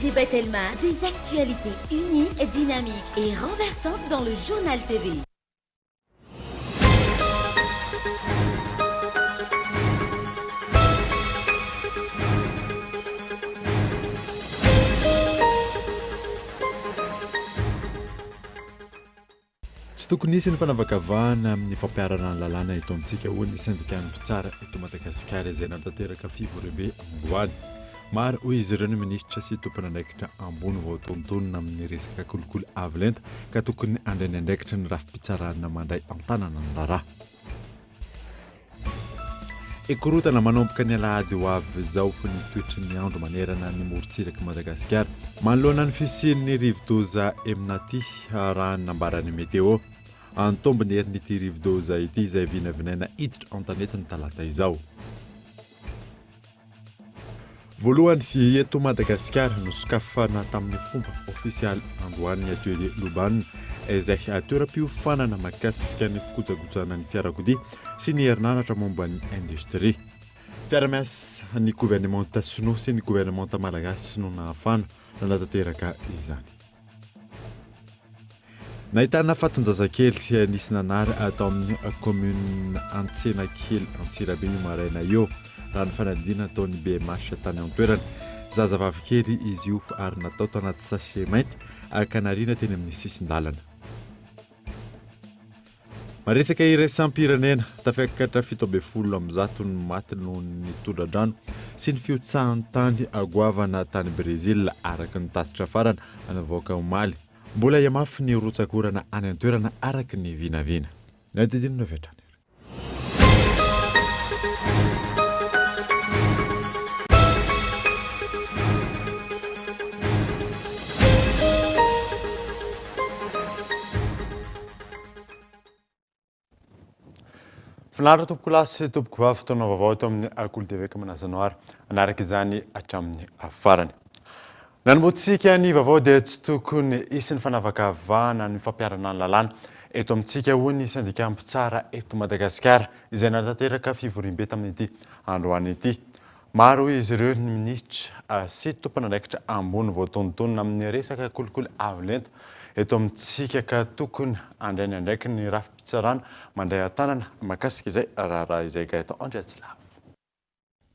DG Batelma, des actualités uniques, dynamiques et renversantes dans le Journal TV. Tsy tokony hisy ny fanavakavahana amin'ny fampiharana ny lalàna eto amintsika, hoy ny sendikan'ny mpitsara eto Madagasikara izay nanatanteraka fivoriambe androany. Maro, hoy izy ireo, ny minisitra sy tompon'andraikitra ambony voatonontonona amin'ny resaka kolikoly avo lenta ka tokony handray ny andraikitry ny rafi-pitsarana mandray an-tanana ny raharaha. Hikorontana manomboka ny alahady ho avy izao ny toetry ny andro manerana ny morontsirak'i Madagasikara. Manoloana ny fisian'ny rivodoza Emnati, raha ny nambaran'ny Météo. Nitombo ny herin'ity rivodoza ity izay vinavinaina hiditra an-tanety ny talata izao. Voalohany eto Madagasikara, nosokafana tamin'ny fomba ofisialy androany ny Atelier Luban, izay toeram-piofanana mahakasika ny fikojakojana ny fiarakodia sy ny herinaratra momba ny indostria. Mpiara-miasa ny governemanta sinoa sy ny governemanta malagasy no nahafahana nanatanteraka izany. Nahitana fatin-jazakely nisy nanary tao amin'ny kaominina Antsenakely Antsirabe io maraina io, raha ny fanadihadiana nataon'ny BMH tany an-toerana. Zazavavy kely izy io ary natao tanaty sachet mainty ka nariana teny amin'ny sisin-dalana. Maresaka iraisam-pirenena, tafiakatra 117 ny maty noho ny tondra-drano sy ny fihotsahan'ny tany goavana tany Brezila, araka ny tatitra farany navoaka omaly. Mbola hihamafy ny rotsak'orana any an-toerana araka ny vinavina. Ny andinindininy avy hatrany. Finaritra tompokolahy sy tompokovavy, fotoana vaovao eto amin'ny Kolo TV ka manasa anao ary hanaraka izany hatramin'ny farany. Nanombohantsika ny vaovao dia tsy tokony hisy ny fanavakavahana ny fampiharana ny lalàna eto amintsika hoy ny sendika mpitsara eto Madagasikara izay nanatanteraka fivoriambe tamin'ity androany ity. Maro hoy izy ireo ny minisitra sy tompon'andraikitra ambony voatonontonona amin'ny resaka kolikoly avo lenta eto amintsika ka tokony handray ny andraikiny ny rafi-pitsarana mandray an-tanana mahakasika izay raharaha izay Gaëtan Andriatsilavo.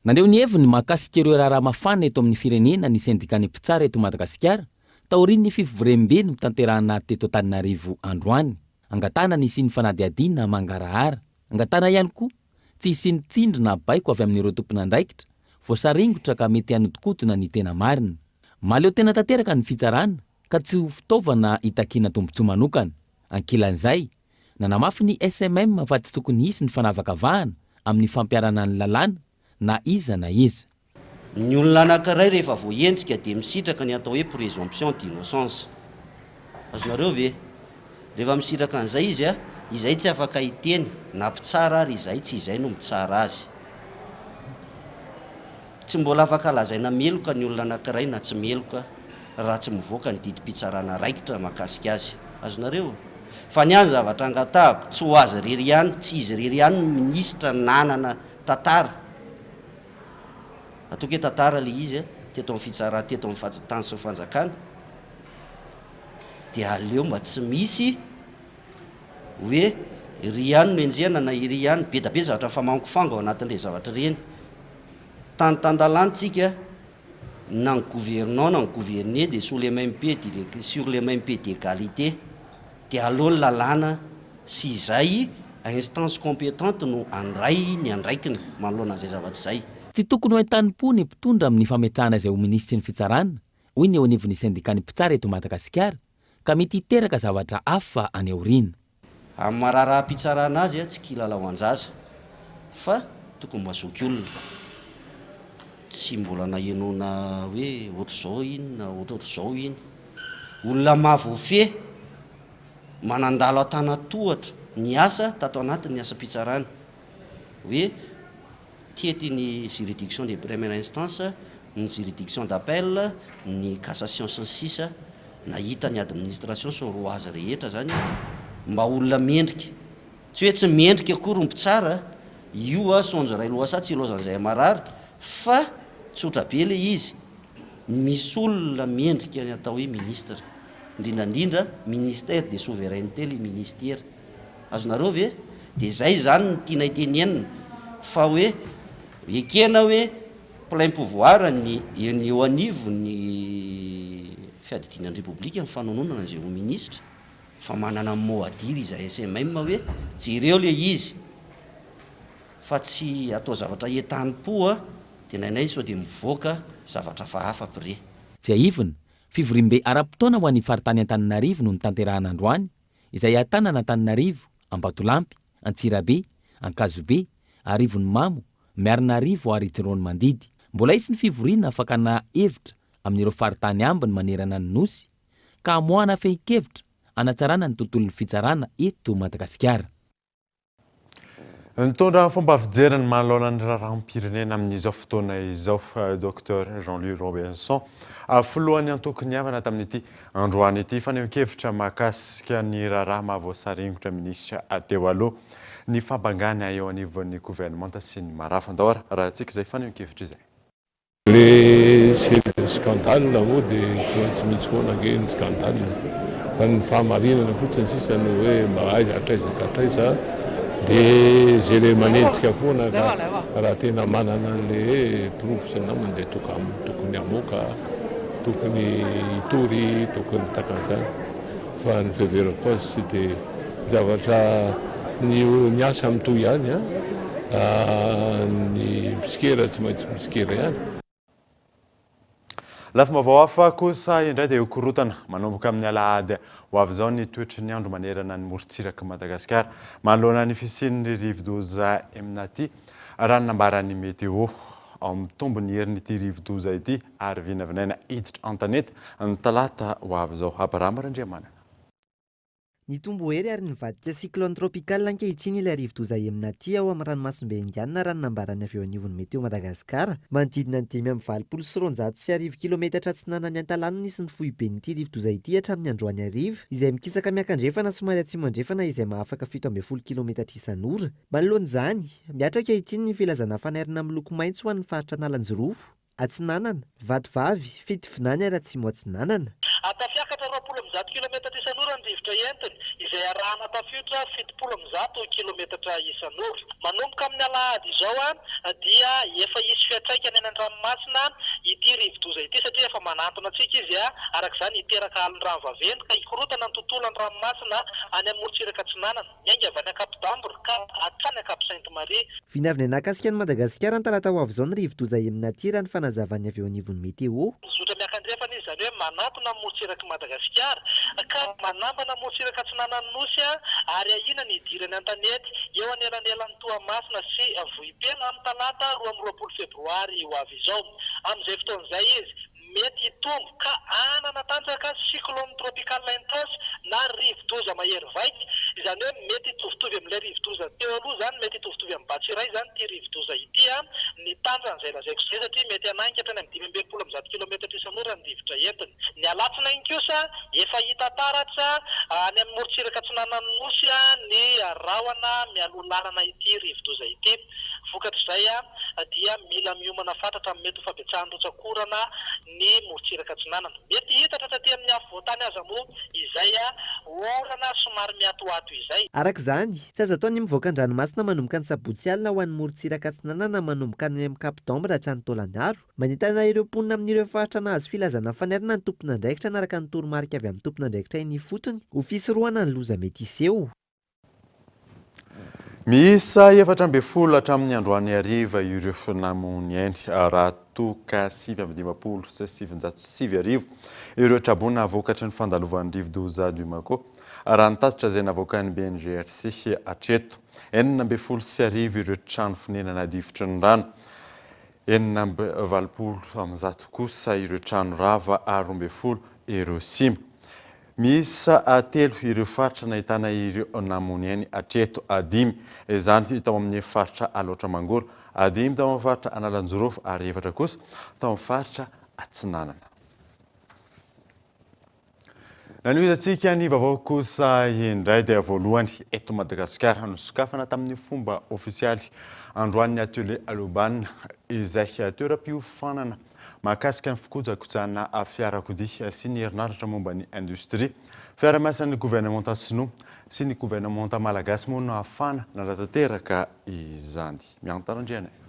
Naneho ny heviny mahakasika ireo raharaha mafana eto amin'ny firenena ny sendikan'ny mpitsara eto Madagasikara taorian'ny fivoriambe notanterahana teto Antananarivo androany. Angatahana ny hisian'ny fanadihadiana mangarahara. Angatahana ihany koa tsy hisian'ny tsindry na baiko avy amin'ireo tompon'andraikitra voasaringotra ka mety hanodinkodina ny tena marina. Mahaleo tena tanteraka ny fitsarana ka tsy ho fitaovana hitakiana tombontsoa manokana. Ankilan'izay, nanamafy ny SMM fa tsy tokony hisy ny fanavakavahana amin'ny fampiharana ny lalàna na iza na iza. Ny olona anankiray rehefa voahenjika dia misitraka ny atao hoe présomption d'innocence. Azonareo ve? Rehefa misitraka an'izay izy, izay tsy afaka hiteny na mpitsara ary izay tsy izay no mitsara azy. Tsy mbola afaka lazaina meloka ny olona anankiray na tsy meloka raha tsy mivoaka ny didim-pitsarana raikitra mahakasika azy. Azonareo? Fa ny ahy ny zavatra angatahako, tsy ho azy irery ihany, tsy izy irery ihany no minisitra nanana tantara. Ataoko hoe tantara ilay izy teto amin'ny fitsarana, teto amin'ny tany sy ny fanjakana, dia aleo mba tsy misy hoe iry ihany no enjehina na iry ihany, be dia be zavatra mifamangofango ao anatin'ireny zavatra ireny. Tany tan-dalàna tsika, na ny gouvernant na ny gouverné dia sous les mêmes pieds sur les mêmes pieds d'égalité, dia aleo ny lalàna sy izay instance compétente no handray ny andraikiny manoloana an'izay zavatra izay. Tsy tokony ho entanim-po ny mpitondra amin'ny fametrahana izay ho minisitry ny fitsarana, hoy ny eo anivon'ny sendikan'ny mpitsara eto Madagasikara, ka mety hiteraka zavatra hafa any aoriana. Amin'ny maha raharaham-pitsarana azy, tsy kilalaoan-jaza fa tokony mba zokiolona. Tsy mbola nahenoana hoe ohatr'izao iny na ohatrohatr'izao iny. Olona mahavoafehy. Manandalo an-tanan-tohatra ny asa tato anatin'ny asam-pitsarana hoe tety ny juridiction de première instance, ny juridiction d'appel, ny cassation sy ny sisa Nahita ny administration sy ny rouage rehetra zany mba olona mendrika. Tsy hoe tsy mendrika akory ny mpitsara, io a saonjo iray lohasaha tsy ilaozan'izay marary fa tsotra be le izy. Misy olona mendrika ny atao hoe ministre, indrindra indrindra ministère de souveraineté le ministère. Azonareo ve? Dia izay izany no tianay tenenina fa hoe ekena hoe plein pouvoir ny eny eo anivon'ny fiadidiana ny Repoblika ny fanononana izay ho ministra fa manana mot à dire izahay SMM hoe jereo le izy fa tsy atao zavatra entanim-po a, dia nainay sao dia mivoaka zavatra hafahafa après. Tsiahivina, fivoriambe ara-potoana ho an'ny faritany Antananarivo no notanterahana androany, izay ahitana an'Antananarivo, Ambatolampy, Antsirabe, Ankazobe, Arivonimamo, Miarinarivo ary Tsiroanomandidy. Mbola hisy ny fivoriana fakana hevitra amin'ireo faritany ambiny manerana ny Nosy, ka hamoahana fehin-kevitra hanatsarana ny tontolon'ny fitsarana eto Madagasikara. Nitondra ny fomba fijeriny manoloana ny raharaham-pirenena amin'izao fotoana izao Docteur Jean Louis Robinson, filohan'ny antoko Niavana tamin'ity androany ity fanehoan-kevitra mahakasika ny raharaha mahavoasaringotra minisitra teo aloha, ny fahabangana eo anivon'ny governemanta sy ny marafo. Andao ary arahantsika izay fanehoan-kevitra izay. Le série de scandale moa dia tsy maintsy misy foana ange ny scandale fa ny fahamarinana fotsiny sisa no hoe mba aiza hatraiza ka hatraiza dia zay le manenjika foana ka raha tena manana an'le hoe porofo sy ny namany dia tokony hamoaka, tokony hitory, tokony takan'izany fa ny fiheverako azy tsy dia zavatra ny ny asa mitohy ihany an, ny mpitsikera tsy maintsy mitsikera ihany. Lafim-baovao hafa kosa indray dia hikorontana manomboka amin'ny alahady ho avy izao ny toetry ny andro manerana ny morontsirak'i Madagasikara manoloana ny fisian'ny rivodoza Emnati, raha ny nambaran'ny Météo. Ao mitombo ny herin'ity rivodoza ity ary vinavinaina hiditra an-tanety ny talata ho avy izao. Abraham Randriamanana. Nitombo hery ary nivadika cyclone tropical ankehitriny ilay rivodoza Emnati ao amin'ny ranomasimbe Indiana raha ny nambaran'ny avy eo anivon'ny Météo Madagascar. Manodidina ny 1885 kilometatra atsinanan'i Antalano nisy ny foiben'ity rivodoza ity hatramin'ny androany hariva, izay mikisaka miakandrefana somary atsimo andrefana izay mahafaka 17 kilometatra isan'ora. Manoloana izany, mihatra ankehitriny ny filazana fanairana miloko maitso ho an'ny faritra Analanjirofo, Atsinanana, Vatovavy, Fitovinany ary Atsimo Atsinanana. Tafiakatra 120 kilometatra isan'ora ny rivotra entiny, izay arahana tafiotra 170 kilometatra isan'ora. Manomboka amin'ny alahady izao dia efa hisy fiantraikany any an-dranomasina ity rivodoza ity satria efa manantona antsika izy, araka izany hiteraka alon-drano vaventy ka hikorontana ny tontolo an-dranomasina any amin'ny morontsiraka atsinanana. Miainga avy any Ankapodambro ka hatrany Ankapy Sainte Marie. Vinavina nahakasika an'i Madagasikara ny talata ho avy izao ny rivodoza Emnati raha ny fanazavan'ny avy eo anivon'ny Météo. Mizotra miakandrefana izy, izany hoe manantona ny morontsirak'i Madagasikara ka manambana ny morontsiraka atsinanan'ny Nosy ary ahiana ny hidirany an-tanety eo anelanelan'i Toamasina sy Vohipeno amin'ny talata 22 febroary ho avy izao. Amin'izay fotoana izay izy Mety hitombo ka hanana tanjaka cyclone tropical intense na rivodoza mahery vaika, izany hoe mety hitovitovy amin'ilay rivodoza teo aloha izany, mety hitovitovy amin'ny Batsirai izany ity rivodoza ity ny tanjany izay lazaiko izay satria mety hanainga hatrany amin'ny 165 kilometatra isan'ora ny rivotra entiny. Ny alatsinainy kosa efa hita taratra any amin'ny morontsiraka atsinanan'ny Nosy ny rahona mialoha lalana ity rivodoza ity. Vokatr'izay dia mila miomana fatratra amin'ny mety ho fabetsahan'ny rotsak'orana ny morontsiraka atsinanana. Mety hiitatra taty amin'ny afovoan-tany aza moa izay orana somary miatoato izay. Araka izany, tsy azo atao ny mivoaka an-dranomasina manomboka ny sabotsy alina ho an'ny morontsiraka atsinanana manomboka any amin'ny Cap d'Ambre hatrany Taolagnaro. Manentana ireo mponina amin'ireo faritra nahazo filazana fanairana ny tompon'andraikitra hanaraka ny toromarika avy amin'ny tompon'andraikitra eny ifotony ho fisorohana ny loza mety hiseho. Miisa 14 hatramin'ny androany hariva ireo namoy ainy raha toa ka 1959 ireo traboina vokatry ny fandalovan'ny rivodoza Dumako, raha ny tatitra izay navoakan'ny BNGRC hatreto. 1016 ireo trano fonenana difotry ny rano, 186 kosa ireo trano rava ary 12 ireo simba. Miisa telo ireo faritra nahitana ireo namono ainy hatreto, dimy izany tao amin'ny faritra Alaotra Mangoro, dimy tao amin'ny faritra Analanjirofo ary efatra kosa tao amin'ny faritra Atsinanana. Nanohizantsika ny vaovao kosa indray dia voalohany eto Madagasikara nosokafana tamin'ny fomba ofisialy androany ny atelier Lobana izay toeram-piofanana. mahakasika ny fikojakojana fiarakodia sy ny herinaratra momba ny indostria. Fiaraha-miasan'ny governemanta sinoa sy ny governemanta malagasy moa no nahafahana nanatanteraka izany. Miantara Randrianaivo.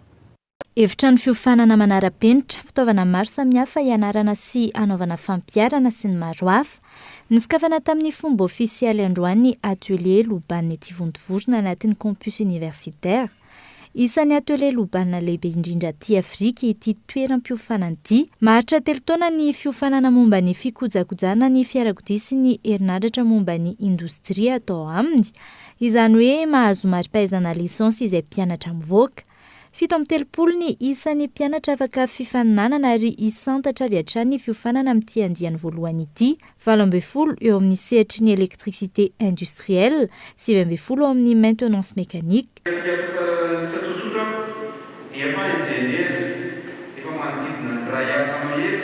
Efitrano fiofanana manara-penitra, fitaovana maro samihafa hianarana sy hanaovana fampiharana sy ny maro hafa. Nosokafana tamin'ny fomba ofisialy androany ny Atelier Luban ety Vontovorona anatin'ny Campus Universitaire. Isan'ny Atelier Luban lehibe indrindra aty Afrika ity toeram-piofanana ity. Maharitra telo taona ny fiofanana momba ny fikojakojana ny fiarakodia sy ny herinaratra momba ny indostria atao aminy. Izany hoe mahazo mari-pahaizana licence izay mpianatra mivoaka. 37 ny isan'ny mpianatra afaka fifaninanana ary hisantatra avy hatrany ny fiofanana amin'ity andiany voalohany ity, 18 eo amin'ny sehatry ny électricité industrielle, 19 ao amin'ny maintenance mécanique. Isa tsotsotra aho dia efa injeniera, efa manodidina ny 1000 mahery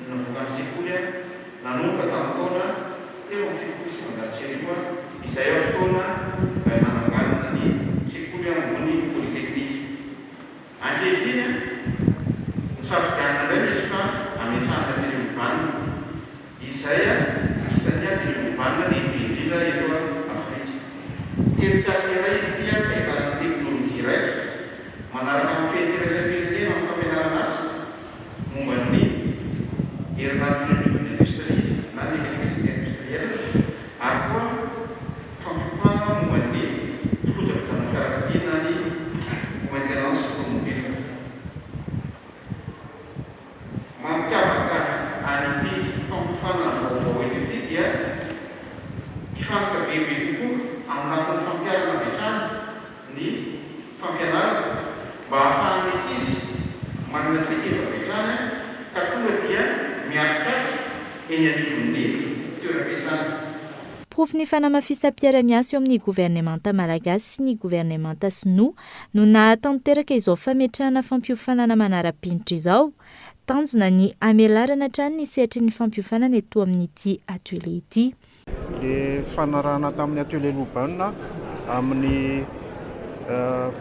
no navoakan'ny sekoly aho nanomboka tamin'ny taona 1973 izay aho fotoana nananganana ny sekoly ambony Polytechnique. Ankehitriny, nosafidianina indray ny ISCA hametrahana ny Tele-Urban, izay isan'ny Tele-Urban lehibe indrindra eto Afrika. Tetikasa iray izy ity izay ahitana ny teknolojia raitra, manaraka ny fenitra iraisam-pirenena amin'ny fampianarana asa, momba ny herinaratra eny anivon'ny indostria na ny électricité industrielle ary koa fampiofanana momba ny fikojakojana fiarakodia na ny maintenance automobile. Mampiavaka an'ity fampiofanana vaovao eto ity dia hifantoka bebe kokoa amin'ny lafiny fampiharana avy hatrany ny fampianarana mba hahafahan'ny ankizy manana traikefa avy hatrany ka tonga dia miatrik'asa eny anivon'ny toeram-piasana. Porofon'ny fanamafisam-piarahamiasa eo amin'ny governemanta malagasy sy ny governemanta sinoa no nahatanteraka izao fametrahana fampiofanana manara-penitra izao. Tanjona ny hamelarana hatrany ny sehatry ny fampiofanana eto amin'ity atelier ity. Le fanarahana tamin'ny atelier Luban amin'ny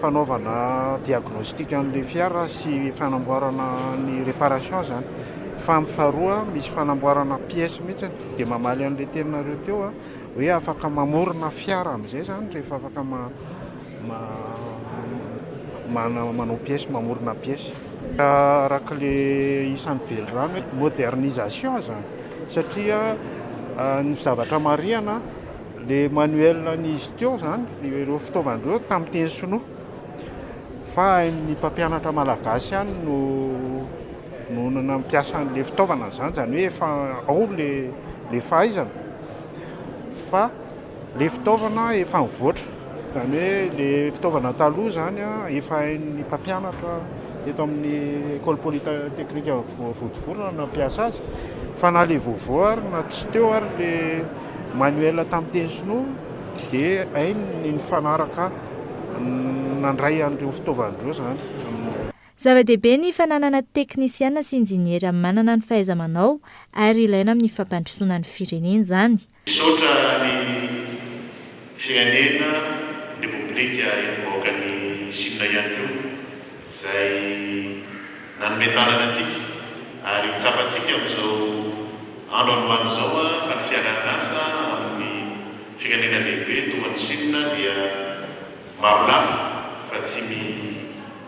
fanaovana diagnostic an'le fiara sy fanamboarana ny réparation zany. Fa amin'ny faharoa misy fanamboarana pièce mihitsy dia mamaly an'le teninareo teo hoe afaka mamorona fiara amin'izay zany rehefa afaka manao pièce, mamorona pièce. Araka le isan'ny velirano hoe modernisation zany. Satria ny zavatra marihana, le manuel an'izy teo zany, ireo fitaovana ireo tamin'ny teny sinoa. Fa hain'ny mpampianatra malagasy ihany no no nampiasa an'le fitaovana zany, zany hoe efa ao le le fahaizana. Fa Le fitaovana efa mivoatra, izany hoe le fitaovana taloha izany efa hain'ny mpampianatra eto amin'ny école polytechnique Vontovorona nampiasa azy, fa na le vaovao ary na tsy teo ary le manuel tamin'ny teny sinoa dia hainy ny nifanaraka nandray an'ireo fitaovana ireo izany. Zava-dehibe ny fananana teknisiana sy injeniera manana ny fahaiza-manao ary ilaina amin'ny fampandrosoana ny firenena izany. Misaotra ny firenena, ny Repoblika Entim-bahoakan'i Shina ihany koa izay nanome tanana antsika ary tsapantsika amin'izao andro androany izao fa ny fiaraha-miasa amin'ny firenena lehibe toa an'i Shina dia marolafy fa tsy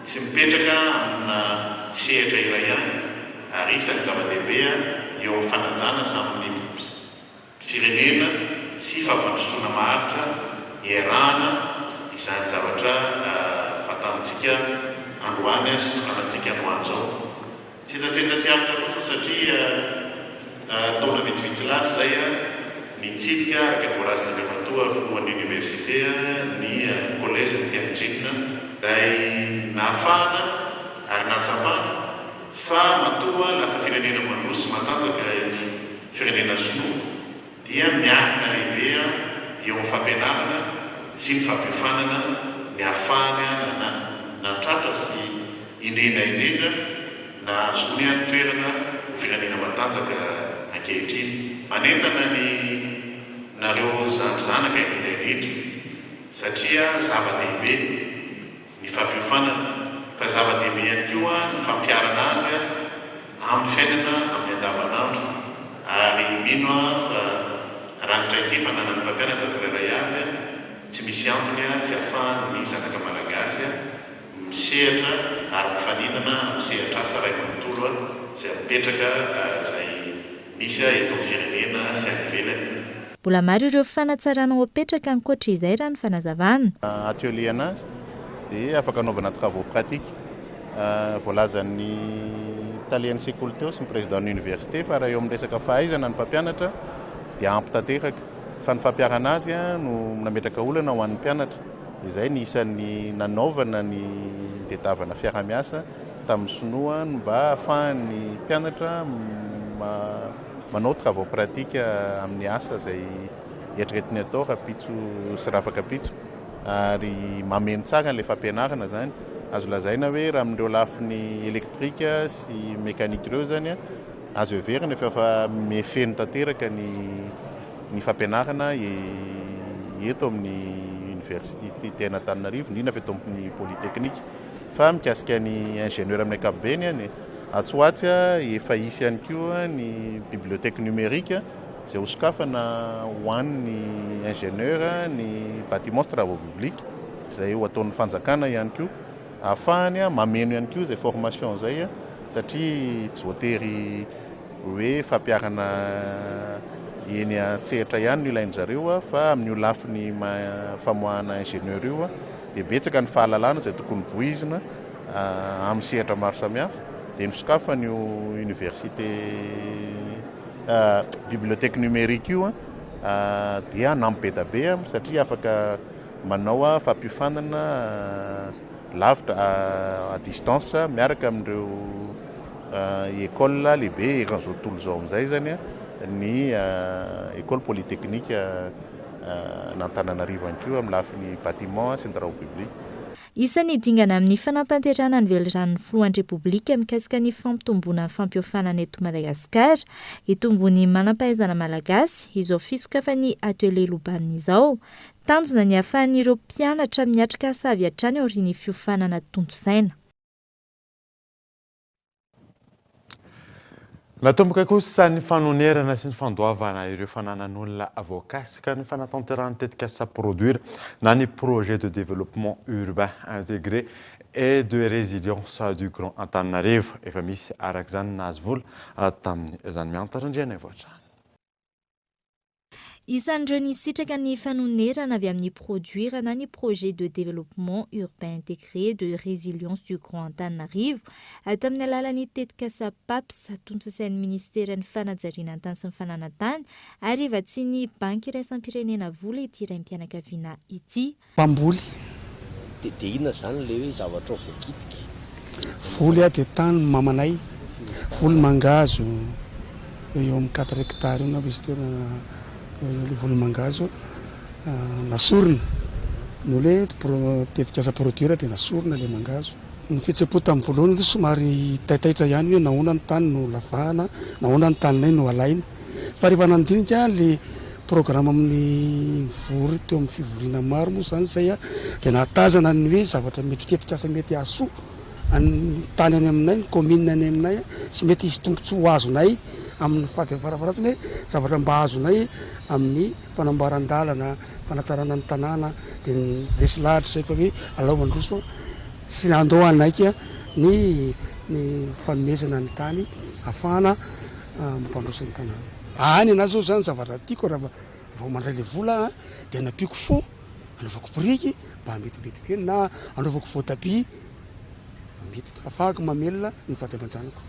tsy mipetraka amina sehatra iray ihany ary isan'ny zava-dehibe eo amin'ny fanajana samy ny firenena sy fampandrosoana maharitra iarahana izany zavatra fantanintsika androany sy tokanantsika androany izao. Tsetsatsetsa tsy aritra fotsiny satria taona vitsivitsy lasa izay nitsidika araka ny voalazan'Andriamatoa Filohan'ny Oniversite ny Collège ny Tianjin izay nahafahana ary nahatsapana fa matoa lasa firenena mandroso sy matanjaka ny firenena sinoa dia miankina lehibe eo amin'ny fampianarana sy ny fampiofanana ny ahafahany nahatratra sy indrindra indrindra nahazoany ny toerana ho firenena matanjaka ankehitriny. Manentana ny nareo zandry zanaka indrindra indrindra satria zava-dehibe ny fampiofanana fa zava-dehibe ihany koa ny fampiharana azy. Amin'ny fiainana amin'ny andavanandro ary mino aho fa raha ny traikefa ananan'ny mpampianatra tsirairay avy, tsy misy antony tsy ahafahan'ny zanaka malagasy misehatra ary mifaninana amin'ny sehatr'asa iray manontolo izay mipetraka izay misy eto amin'ny firenena sy any ivelany. Mbola maro ireo fanatsarana ho apetraka ankoatra izay raha ny fanazavana. Atelier anazy dia afaka anaovana travaux pratiques. Voalazan'ny talen'ny sekoly teo sy ny président-n'ny université fa raha eo amin'ny resaka fahaizana ny mpampianatra dia ampy tanteraka fa ny fampiharana azy no nametraka olana ho an'ny mpianatra. Dia izay ny isan'ny nanaovana ny nitadiavana fiaraha-miasa tamin'ny sinoa mba hahafahan'ny mpianatra manao travaux pratiques amin'ny asa izay eritreretiny atao rahampitso sy rafakampitso ary mameno tsara an'ilay fampianarana izany. Azo lazaina hoe raha amin'ireo lafiny électrique sy mécanique ireo izany, azo heverina efa efa mifeno tanteraka ny ny fampianarana eto amin'ny université an'Antananarivo, indrindra fa eto amin'ny polytechnique. Fa mikasika ny ingénieur amin'ny ankapobeny, atsy ho atsy efa hisy ihany koa ny bibliothèque numérique izay hosokafana ho an'ny ingénieur ny bâtiments sy travaux publics izay ho ataon'ny fanjakana ihany koa ahafahany mameno ihany koa izay formation izay satria tsy voatery hoe fampiharana eny an-tsehatra ihany no ilain-dry zareo fa amin'io lafiny famoahana ingénieur io dia betsaka ny fahalalana izay tokony voizina amin'ny sehatra maro samihafa dia nosokafana io université bibliothèque numérique io dia hanampy be dia be satria afaka manao fampiofanana lavitra à distance miaraka amin'ireo école lehibe eran'izao tontolo izao amin'izay izany ny école polytechnique an'Antananarivo ihany koa amin'ny lafiny bâtiment sy ny travaux publics. Isan'ny dingana amin'ny fanatanterahana ny veliranon'ny Filohan'ny Repoblika mikasika ny fampitomboana ny fampiofanana eto Madagasikara, hitomboan'ny manam-pahaizana malagasy, izao fisokafan'ny Atelier Lobane izao. Tanjona ny hahafahan'ireo mpianatra miatrika asa avy hatrany aorian'ny fiofanana tontosaina. Natomboka kosa ny fanonerana sy ny fandoavana ireo fananan'olona voakasika ny fanatanterahana tetikasa Produir na ny Projet de Développement Urbain Intégré et de Résilience du Grand Antananarivo. Efa misy araka izany nahazo vola tamin'izany. Miantatra Andrianaivo hatrany. Isan'ireo nisitraka ny fanonerana avy amin'ny Produir na ny Projet de Développement Urbain Intégré de Résilience du Grand Antananarivo tamin'ny alalan'ny tetikasa PAPS tontosain'ny Minisiteran'ny Fanajariana ny Tany sy ny Fananan-tany ary vatsian'ny Banky Iraisam-pirenena vola ity raim-pianakaviana ity. Mpamboly. Dia dia inona izany ilay hoe zavatra ao voakitika? Voly aho dia tany mamanay, voly mangahazo eo eo amin'ny quatre hectares eo angamba izy teo na eo eo ilay voly mangahazo nasorina noho ilay tetikasa produire dia nasorina ilay mangahazo. Ny fihetseham-po tamin'ny voalohany aloha somary taitaitra ihany hoe nahoana ny tany no lavahana, nahoana ny taninay no alaina. Fa rehefa nandinika ilay programme amin'ny nivory teo amin'ny fivoriana maro moa izany izay dia nahatazana ny hoe zavatra mety tetikasa mety hahasoa ny tany any aminay, ny commune any aminay sy mety hisy tombontsoa ho azonay amin'ny fahadiavarafaratsiny hoe zavatra mba azonay amin'ny fanamboaran-dalana, fanatsarana ny tanàna dia resy lahatra izay fa hoe alao handroso sy andao hanaiky ny ny fanomezana ny tany ahafahana mampandroso ny tanàna. Any anah zao zany zavatra tiako raha vao mandray le vola aho dia anampiako fond anaovako biriky mba hametimety kely na anaovako voatabia mety afahako mamelona ny vady aman-janako.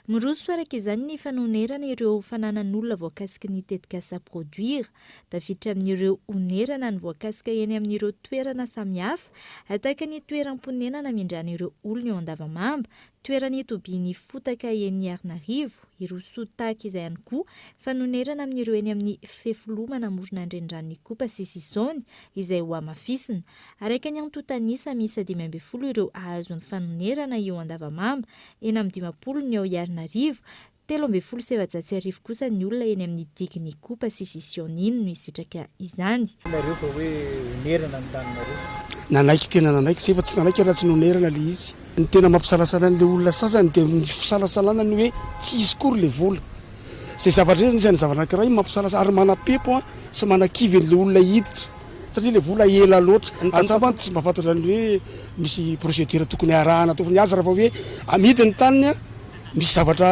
Miroso araka izany ny fanonerana ireo fananan'olona voakasiky ny tetikasa Produir. Tafiditra amin'ireo onerana ny voakasika eny amin'ireo toerana samihafa, tahaka ny toeram-ponenana amindran'ireo olona eo Andavamamba, toerana itobian'ny fotaka eny Iarinarivo, hiroso tahaka izay ihany koa fanonerana amin'ireo eny amin'ny fefiloha manamorona ny reniranon'Ikopa sy Sisaony, izay hohamafisina. Araka ny antontan'isa, miisa 15 ireo hahazo ny fanonerana eo Andavamamba, 56 ny ao Iarinarivo, 1413 kosa ny olona eny amin'ny digin'Ikopa sy Sisioniny no hisitraka izany. Nareo fa hoe onerana ny taninareo. Nanaiky tena nanaiky zay fa tsy nanaiky raha tsy nonerana le izy. Ny tena mampisalasala an'le olona sasany dia ny fisalasalana ny hoe tsy hisy kory le vola. Zay zavatra zay anisan'ny zavatra anankiray mampisalasala ary manapepo sy manakivy an'le olona hiditra satria le vola ela loatra. Ny tantsaha mantsy tsy mba fantatra ny hoe misy procédure tokony arahana atao fa ny azy raha vao hoe amidy ny taniny misy zavatra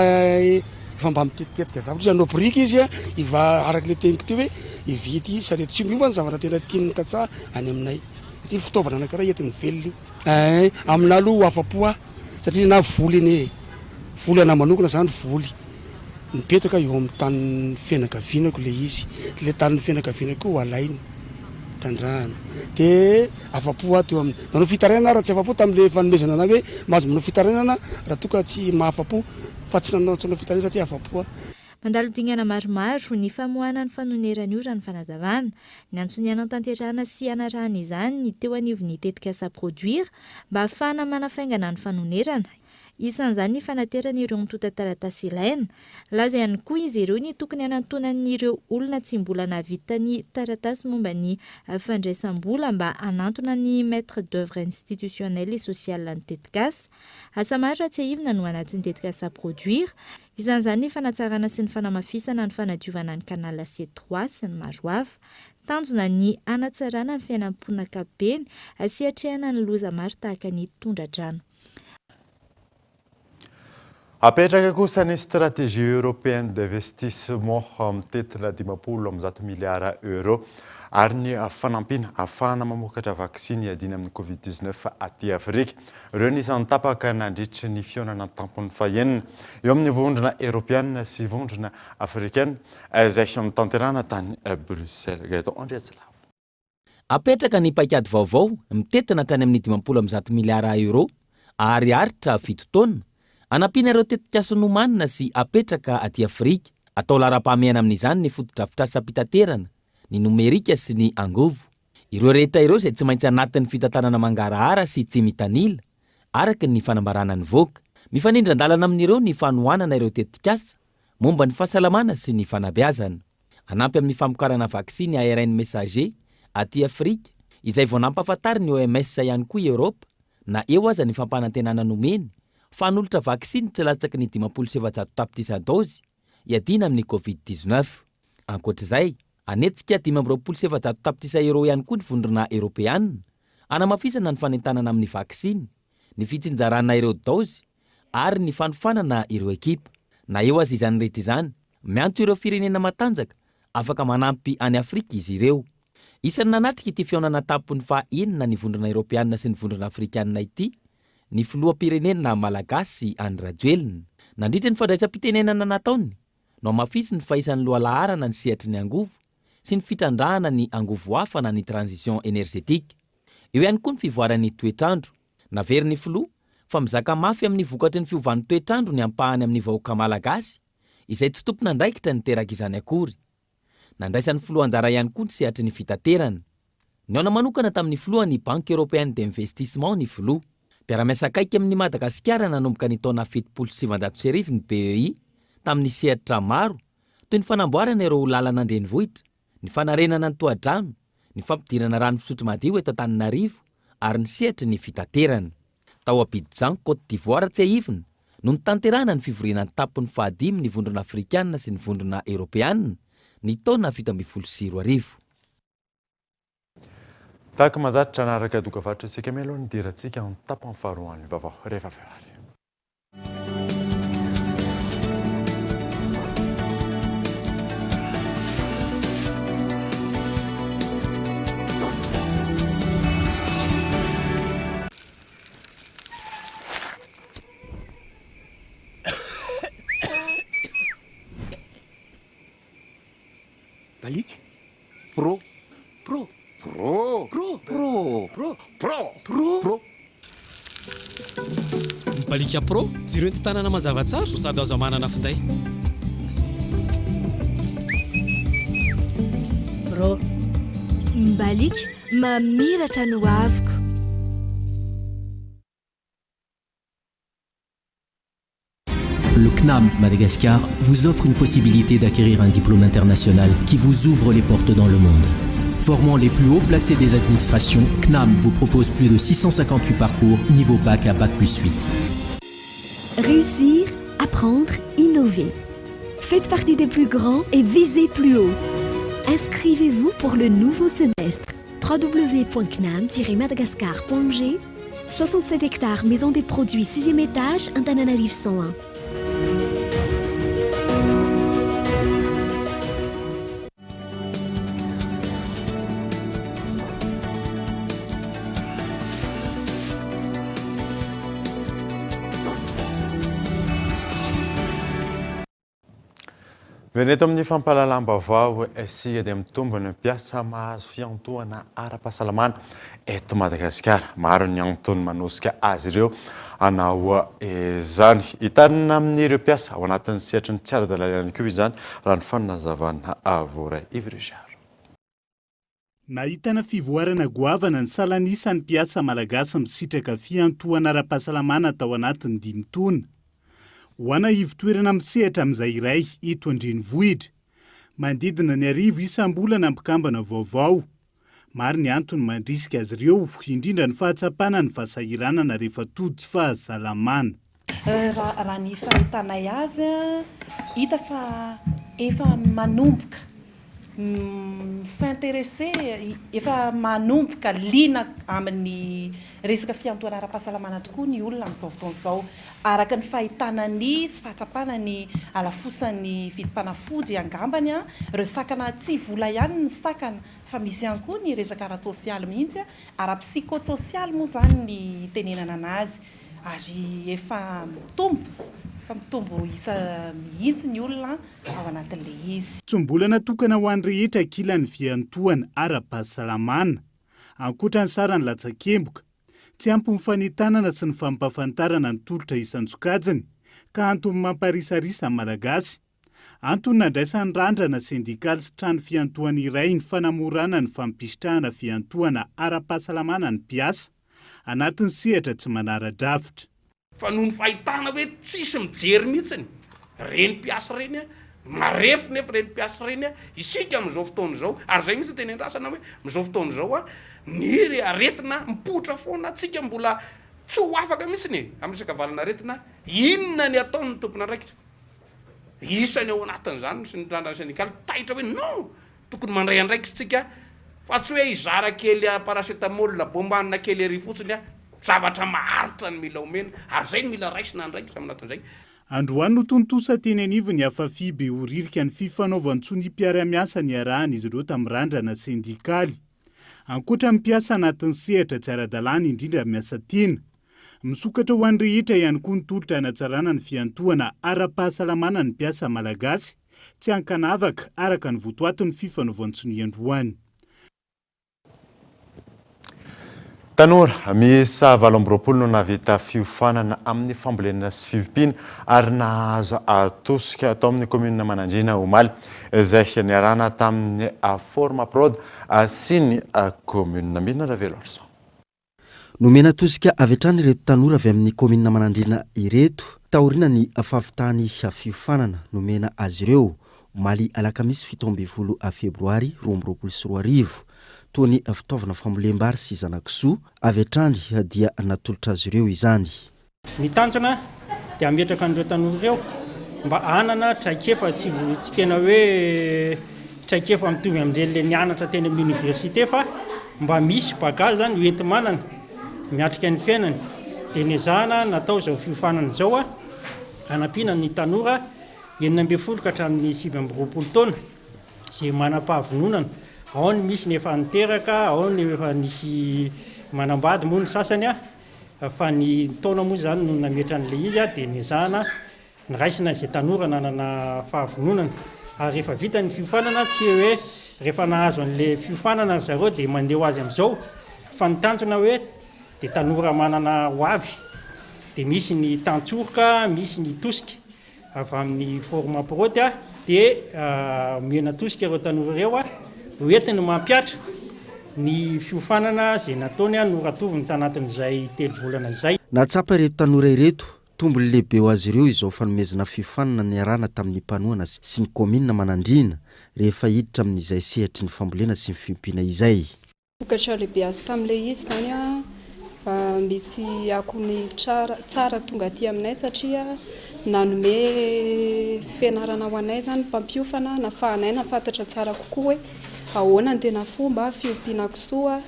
efa mba mitetitetika zavatra izy hanao biriky izy hiva araka le teniko teo hoe hividy sarety sy omby. Io mantsy zavatra tena tian'ny tantsaha any aminay satria fitaovana anankiray entiny mivelona io. Eeh aminah aloha ho afa-po aho satria na voly anie e, voly anah manokana zany voly mipetraka eo amin'ny tanin'ny fianakavianako le izy, le tanin'ny fianakavianako io alaina trandrahana de afa-po aho teo amin'ny, nanao fitarainana aho raha tsy afa-po tamin'le fanomezana anah hoe mahazo manao fitarainana raha toa ka tsy mahafa-po fa tsy nanao tsy nanao fitarainana satria afa-po aho. Mandalo dingana maromaro ny famoahana ny fanonerana io raha ny fanazavana. Niantso ny hanatanterahana sy hanarahana izany ny teo anivon'ny tetikasa Produir mba hahafahana manafaingana ny fanonerana. Isan'izany ny fanaterana ireo antontan-taratasy ilaina. Nilaza ihany koa izy ireo ny tokony hanantonan'ireo olona tsy mbola nahavita ny taratasy momba ny fandraisam-bola mba hanantona ny Maître d'oeuvre institutionnel et social ny tetikasa. Asa maro raha tsiahivina no anatin'ny tetikasa Produir. Isan'izany ny fanatsarana sy ny fanamafisana ny fanadiovana ny canal C trois sy ny maro hafa. Tanjona ny hanatsarana ny fiainan'ny mponina ankapobeny sy hiatrehana ny loza maro tahaka ny tondra-drano. Apetraka kosa ny Stratégie européenne d'investissement mitentina 150 miliara euros ary ny fanampiana ahafahana mamokatra vaksiny hiadiana amin'ny Covid 19 aty Afrika. Ireo no isan'ny tapaka nandritry ny fihaonana an-tampony fahenina eo amin'ny Vondrona Eoropeana sy Vondrona Afrikana izay notanterahina tany Bruxelles. Gaëtan Andriatsilavo. Apetraka ny paikady vaovao mitentina hatrany amin'ny 150 miliara Euro ary haharitra fito taona, hanampiana ireo tetikasa nomanina sy apetraka aty Afrika. Atao laharam-pahamehana amin'izany ny fotodrafitrasam-pitaterana, ny nomerika sy ny angovo. Ireo rehetra ireo izay tsy maintsy anatin'ny fitantanana mangarahara sy tsy mitanila, araka ny fanambarana nivoaka. Mifanindran-dalana amin'ireo ny fanohanana ireo tetikasa momba ny fahasalamana sy ny fanabeazana. Hanampy amin'ny famokarana vaksiny ARN messager aty Afrika, izay vao nampahafantarin'ny OMS ihany koa i Eoropa, na eo aza ny fampanantenana nomeny fa hanolotra vaksiny tsy latsaky ny 450 tapitrisa daozy hiadiana amin'ny Covid 19. Ankoatra izay, hanetsika 425 tapitrisa euros ihany koa ny Vondrona Eoropeana hanamafisana ny fanentanana amin'ny vaksiny, ny fitsinjarana ireo daozy ary ny fanofanana ireo ekipa. Na eo aza izany rehetra izany, miantso ireo firenena matanjaka afaka manampy an'i Afrika izy ireo. Isan'ny nanatrika ity fihaonana tampony faha enina ny Vondrona Eoropeana sy ny Vondrona Afrikanina ity ny filoham-pirenena Malagasy Andry Rajoelina. Nandritra ny fandraisam-pitenenana nataony, nohamafisiny fa isan'ny lohalaharana ny sehatry ny angovo sy ny fitrandrahana ny angovo hafa na ny transition énergétique. Eo ihany koa ny fivoaran'ny toetr'andro. Naverin'ny filoha fa mizaka mafy amin'ny vokatry ny fiovan'ny toetr'andro ny ampahany amin'ny vahoaka Malagasy izay tsy tompon'andraikitra niteraka izany akory. Nandraisan'ny filoha anjara ihany koa ny sehatry ny fitaterana. Nihaona manokana tamin'ny filohan'ny Banque Européenne d'Investissement ny filoha. Mpiara-miasa akaiky amin'i Madagasikara nanomboka ny taona 1970 ny BEI tamin'ny sehatra maro toy ny fanamboarana ireo lalana an-drenivohitra, ny fanarenana ny tohadrano, ny fampidirana rano fisotro madio eto Antananarivo ary ny sehatry ny fitaterana. Tao Abidjan, Côte d'Ivoire tsiahivina, no nitanterahana ny fivoriana an-tampony fahadimy ny Vondrona Afrikana sy ny Vondrona Eoropeana ny taona 2017. Tahaka mahazatra, hanaraka dokavarotra isika mialoha ny hidirantsika amin'ny tapany faharoan'ny vaovao rehefa avy eo ary. Alika. Pro. Pro. Pro. Pro. Pro. Pro. Pro. Pro. Pro. Mibaliaka Pro, jiro entin-tanana mazava tsara no sady azo amanana finday. Pro. Mibaliaka, mamiratra ny hoaviko. Le CNAM Madagascar vous offre une possibilité d'acquérir un diplôme international qui vous ouvre les portes dans le monde. Formant les plus hauts placés des administrations, CNAM vous propose plus de 658 parcours niveau bac à bac plus 8. Réussir, apprendre, innover. Faites partie des plus grands et visez plus haut. Inscrivez-vous pour le nouveau semestre www.cnam-madagascar.mg 67 hectares maison des produits 6e étage Antananarivo 101. Miverina eto amin'ny fampahalalam-baovao isika dia mitombo ny mpiasa mahazo fiantohana ara-pahasalamana eto Madagasikara. Maro ny antony manosika azy ireo hanao izany. Hitarina amin'ireo mpiasa ao anatin'ny sehatry ny tsy ara-dalàna ihany koa izany raha ny fanazavana voaray. Yves Richard. Nahitana fivoarana goavana ny salan'isan'ny mpiasa malagasy misitraka fiantohana ara-pahasalamana tao anatin'ny dimy taona. Ho ana ivontoerana misehatra amin'izay iray eto an-drenivohitra. Manodidina ny arivo isam-bolana mpikambana vaovao. Maro ny antony mandrisika azy ireo, indrindra ny fahatsapana ny fahasahiranana rehefa tojo tsy fahasalamana. Raha ny fahitanay azy, hita fa efa manomboka mi-s'intéresser, efa manomboka liana amin'ny resaka fiantohana ara-pahasalamana tokoa ny olona amin'izao fotoana izao. Araka ny fahitana ny sy fahatsapana ny halafosan'ny vidim-panafody angambany, ireo sakana tsy vola ihany ny sakana fa misy ihany koa ny resaka ara-tsosialy mihitsy, ara-psychotsosialy moa izany ny itenenana an'azy. Ary efa mitombo, efa mitombo isa mihitsy ny olona ao anatin'ilay izy. Tsy mbola natokana ho an'ny rehetra ankilan'ny fiantohana ara-pahasalamana. Ankoatra ny saran'ny latsakemboka, tsy ampy ny fanentanana sy ny fampahafantarana ny tolotra isan-tsokajiny ka antony mamparisarisa ny Malagasy. Antony nandraisan'ny Randrana sendikaly sy trano fiantohana iray ny fanamorana ny fampisitrahana fiantohana ara-pahasalamana ny mpiasa anatin'ny sehatra tsy manara-drafitra. Fa noho ny fahitana hoe tsisy mijery mihitsiny ireny mpiasa ireny, marefo nefa ireny mpiasa ireny, isika amin'izao fotoana izao, ary izay mihitsy no teny andrasana hoe amin'izao fotoana izao ny aretina mipoitra foana, tsika mbola tsy ho afaka mihitsiny e, amin'ny resaka valan'aretina, inona ny ataon'ny tompon'andraikitra? Isany ao anatin'izany ny randrana sendikaly taitra hoe non! Tokony mandray andraikitra tsika fa tsy hoe hizara kely paracetamol bombanina kely ery fotsiny a! Zavatra maharitra no mila omena ary zay no mila raisina andraikitra ao anatin'izay. Androany no tontosa teny anivon'ny Afafi Behoririka ny fifanaovan-tsoniam-piarahamiasa niarahan'izy ireo tamin'ny randrana sendikaly. Ankoatra ny mpiasa anatin'ny sehatra tsy ara-dalàna indrindra miasa tena, Misokatra ho an'ny rehetra ihany koa ny tolotra hanatsarana ny fiantohana ara-pahasalamana ny mpiasa malagasy tsy ankanavaka araka ny votoatin'ny fifanaovan-tsonia androany. Tanora miisa 28 no nahavita fiofanana amin'ny fambolena sy fiompiana ary nahazo tosika tao amin'ny kaominina Manandriana omaly, izay niarahana tamin'ny Formaprod sy ny kaominina. Mirina Raveloarison. Nomena tosika avy hatrany ireto tanora avy amin'ny kaominina Manandriana ireto taorian'ny fahavitany fiofanana nomena azy ireo omaly alakamisy 17 febroary 2022. Toa ny fitaovana fambolem-bary sy zana-kisoa, avy hatrany dia natolotra azy ireo izany. Ny tanjona dia hametraka an'ireo tanora ireo mba hanana traikefa tsy tsy tena hoe traikefa mitovy amin'ireny ilay nianatra teny amin'ny université fa mba misy bagage zany hoenti-manana miatrika ny fiainany. Dia nezahana natao izao fiofanana izao hanampiana ny tanora 16 ka hatramin'ny 29 taona izay manam-pahavononana. Ao ny misy ny efa niteraka, ao ny efa nisy manambady moa ny sasany. Fa ny taona moa izany no nametra an'ilay izy dia nezahana niraisina izay tanora nanana fahavononana. Ary rehefa vita ny fiofanana tsy hoe rehefa nahazo an'ilay fiofanana ry zareo dia mandeha ho azy amin'izao fa ny tanjona hoe dia tanora manana ho avy dia misy ny tantsoroka, misy ny tosika. Avy amin'ny Formaprod dia omena tosika ireo tanora ireo ho entiny mampihatra ny fiofanana izay nataony noratoviny tanatin'izay telo volana izay. Nahatsapa ireto tanora ireto. Tombony lehibe ho azy ireo izao fanomezana fiofanana niarahana tamin'ny mpanohana sy ny kaominina Manandriana rehefa hiditra amin'izay sehatry ny fambolena sy ny fiompiana izay. Vokatra lehibe azo tamin'ilay izy izany an, misy akony tsara tsara tonga aty aminay satria nanome fianarana ho anay izany ny mpampiofana nafahanay nahafantatra tsara kokoa hoe ahoana ny tena fomba fiompiana kisoa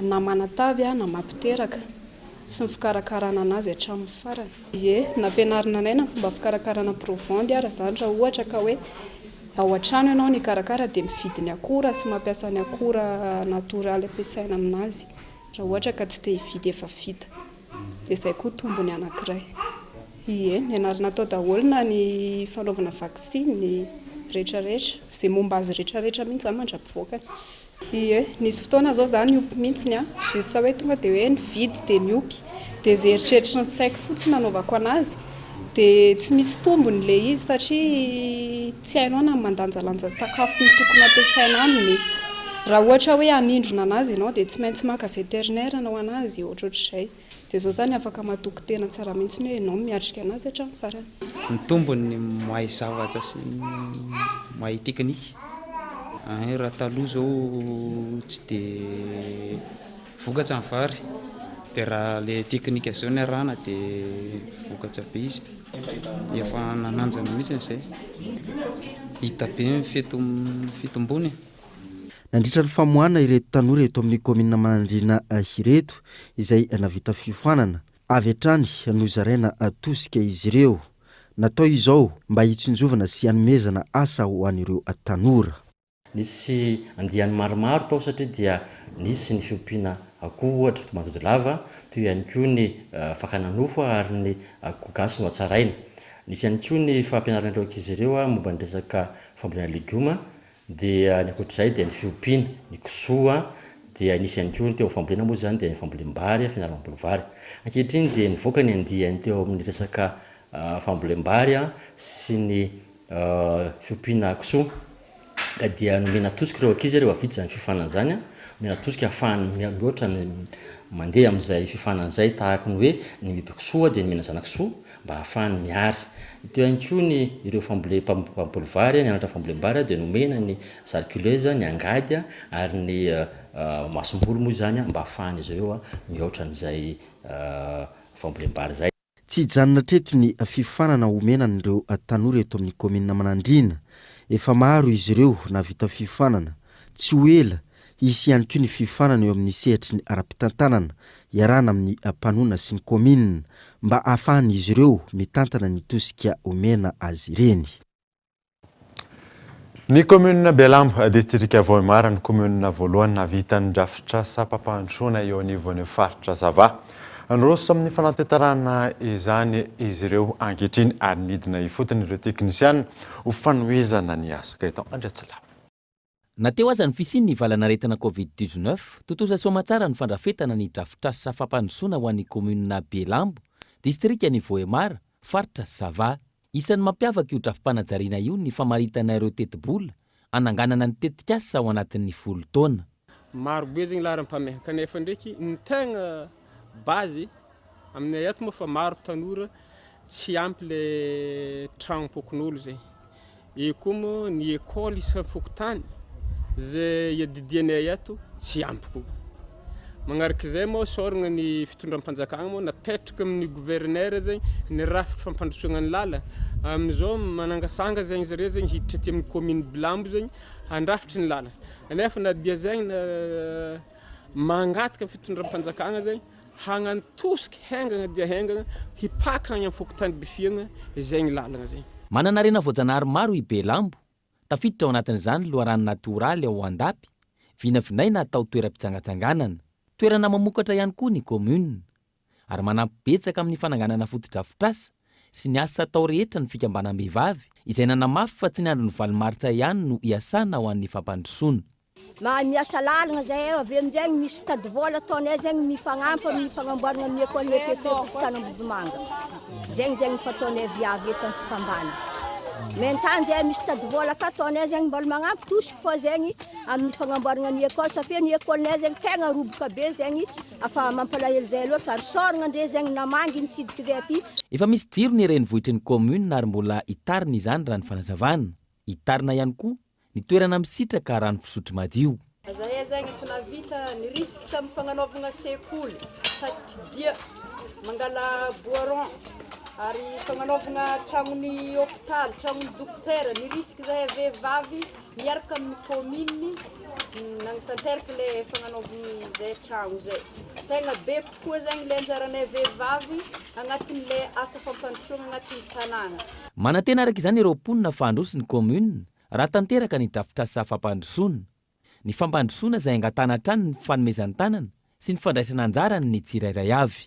na manatavy na mampiteraka sy ny fikarakarana anazy hatramin'ny farany. Ie, nampianarina anay na ny fomba fikarakarana provandy ara izany raha ohatra ka hoe ao an-trano ianao no hikarakara dia mividy ny akora sy mampiasa ny akora natoraly ampiasaina aminazy raha ohatra ka tsy te hividy efa vita. Dia izay koa tombony anankiray. Ie, nianarana tao daholo na ny fanaovana vaksiny rehetrarehetra, izay momba azy rehetrarehetra mihitsy izany mandra-pivoakany. Ie, nisy fotoana zao za niompy mintsiny an, juste hoe tonga de hoe nividy de niompy, de ze eritreritry ny saiko fotsiny nanaovako anazy, de tsy misy tombony le izy satria tsy hainao na ny mandanjalanja sakafo ny tokony ampiasaina aminy, raha ohatra hoe hanindrona anazy ianao de tsy maintsy maka vétérinaire hanao anazy, ohatrohatr'izay. Dia izao izany afaka matoky tena tsara mihitsy hoe ianao no miatrika anazy hatramin'ny farany. Ny tombony ny mahay zavatra sy ny mahay teknika. Ein raha taloha zao tsy de vokatra ny vary de raha le teknika zao no arahana de vokatra be izy. Efa nanandrana mihitsy zay. Hita be ny fitombony e. Nandritra ny famoahana ireto tanora eto amin'ny kaominina Manandriana ireto izay navita fiofanana, avy hatrany nozaraina tosika izy ireo. Natao izao mba hitsinjovana sy hanomezana asa ho an'ireo tanora. Nisy andiany maromaro tao satria dia nisy ny fiompiana akoho ohatra manjody lava, toy ihany koa ny fakana nofo ary ny akoho gasy nohatsaraina. Nisy ihany koa ny fampianarana ireo ankizy ireo momba ny resaka fambolena legioma Dia ny ankoatr'izay dia ny fiompiana, ny kisoa, dia nisy ihany koa ny teo amin'ny fambolena moa izany dia ny fambolem-bary, fianarana mamboly vary. Ankehitriny dia nivoaka ny andiany teo amin'ny resaka fambolem-bary sy ny fiompiana kisoa ka dia nomena tosika ireo ankizy rehefa vita izany fiofanana izany, nomena tosika ahafahany mihoatra ny mandeha amin'izay fiofanana izay tahaka ny hoe ny miompy kisoa dia nomena zana-kisoa mba hahafahany mihary. Teo ihany koa ny ireo fambolem mpamboly vary, nianatra fambolem-bary dia nomena ny sarculeuse, ny angady ary ny masomboly moa izany mba hahafahan'izy ireo mihoatra an'izay fambolem-bary izay. Tsy hijanona hatreto ny fiofanana omena an'ireo tanora eto amin'ny kaominina Manandriana. Efa maro izy ireo nahavita fiofanana. Tsy ho ela, hisy ihany koa ny fiofanana eo amin'ny sehatry ny ara-pitantanana, iarahana amin'ny mpanona sy ny kaominina, mba hahafahan'izy ireo mitantana ny tosika omena azy ireny. Ny kaominina Belambo, distrika Vohemar, no kaominina voalohany nahavita ny drafitrasam-pampandrosoana eo anivon'ny faritra Sava. Niroso amin'ny fanatanterahana izany izy ireo ankehitriny ary nidina ifotony ireo teknisiana ho fanohizana ny asa. Gaëtan Andriatsilavo. Na teo aza ny fisian'ny valanaretina Covid dix-neuf, tontosa soamatsara ny fandrafetana ny drafitrasa fampandrosoana ho an'ny kaominina Belambo, distrikan'i Vohemar, faritra Sava. Isan'ny mampiavaka io drafi-panajariana io ny famaritana ireo tetibola hananganana ny tetikasa ao anatin'ny folo taona. Maro be zegny laharam-pahamehana kanefa ndraiky ny tegna base aminay ato moa fa maro tanora tsy ampy le tragnom-pokon'olo zegny. Eo koa moa ny école isam-fokontany izay iadidianay ato tsy ampy koa. Magnarak'izay moa isaoragna ny fitondram-panjakana moa napetraka amin'ny gouverneur zegny ny rafitra fampandrosoagna ny lala. Amin'izao manangasanga zegny zareo zegny hiditra aty amin'ny commune Belambo zegny handrafitry ny lala. Nefa na dia zegny na mangataka ny fitondram-panjakana zegny Hagnano tosika haingana dia haingana hipaka agny amin'ny fokontany Befiagna zegny lalagna zegny. Manana harena voajanahary maro i Belambo. Tafiditra ao anatin'izany ny loharano natoraly ao Andapy, vinavinaina hatao toeram-pitsangatsanganana. Toerana mamokatra ihany koa ny commune. Ary manampy betsaka amin'ny fananganana fotodrafitrasa sy ny asa atao rehetra ny fikambanam-behivavy, izay nanamafy fa tsy ny andron'ny valo martsa ihany no iasana ho an'ny fampandrosoana. Mahay miasa lalagna zahay avy eo aminjay misy tady vola ataonay zegny mifagnampy amin'ny fagnamboaragna ny école EPP fokontany Ambodimanga. Zegny zegny fataonay viavy eto amin'ny fikambanana. Maintany zahay misy tady vola ka ataonay zegny mbola magnampy tosika koa zegny amin'ny fagnamboaragna ny école satria ny école-nay zegny tegna roboka be zegny afa mampalahelo zahay loatra ary isaoragna andre zegny namangy nitsidiky zay aty. Efa misy jiro ny renivohitry ny kaominina ary mbola hitarina izany raha ny fanazavana. Hitarina ihany koa ny toerana misitraka rano fisotro madio. Zahay zegny efa nahavita nirisika tamin'ny fagnanaovagna sekoly, tatitry dia, mangala bois rond, ary fagnanaovagna tragnon'ny hopitaly, tragnon'ny dokotera, nirisika zahay vehivavy miaraka amin'ny commune nagnatanteraka le fagnanaovagna zay tragno zay. Tegna be kokoa zegny le anjaranay vehivavy agnatin'le asa fampandrosoagna agnatin'ny tanàgna. Manantena araka izany ireo mponina fa handroso ny commune Raha tanteraka ny drafitrasa fampandrosoana, ny fampandrosoana izay angatahana hatrany ny fanomezan-tanana sy ny fandraisana anjara ny tsirairay avy.